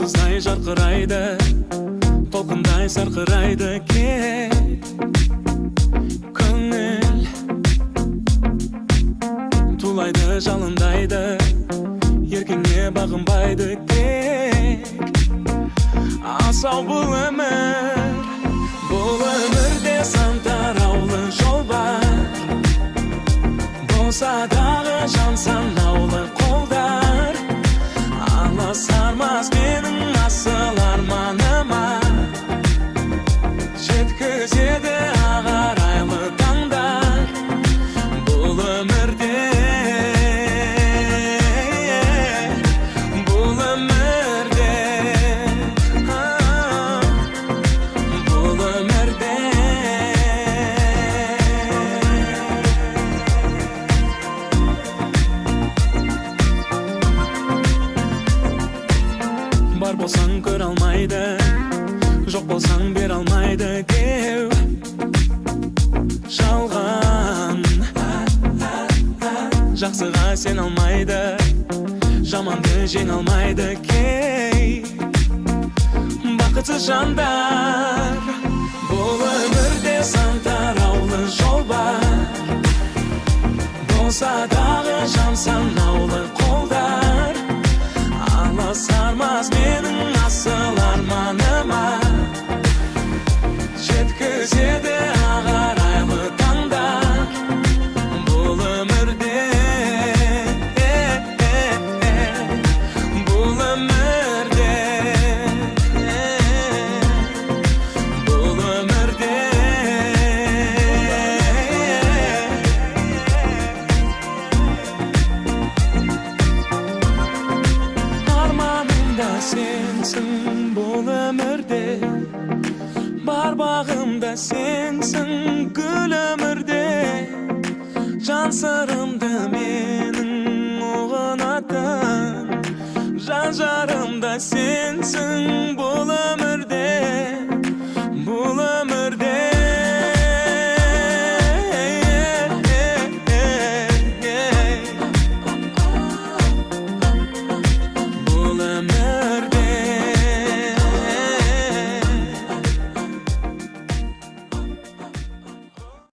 Жұлдыздай жарқырайды, толқындай сарқырайды кек көңіл. Тулайды, жалындайды, еркіңе бағынбайды тек. Асау бұл өмір, бұл өмірде сан тараулы жол бар. Болса дағы жан санаулы қолдар аласармас менің асыл арманыма. Жеткізеді ақ арайлы таңдар бұл өмірде, бұл өмірде, а, бұл өмірде. Бар болсаң көре алмайды, жоқ болсаң бере алмайды деу жалған. Жақсыға сен алмайды, жаманды жеңе алмайды кей бақытсыз жандар. Бұл өмірде сан тараулы жол бар. Болса дағы жан санаулы қолдар аласармас менің асыл арманыма. Жеткізеді ақ арайлы таңдар бұл өмірде, бұл өмірде, бұл өмірде. Арманымда сенсің бұл өмірде, бар бағымда сенсің гүл өмірде. Жан сырымды менің ұғынатын жан жарымда сенсің бұл өмірде.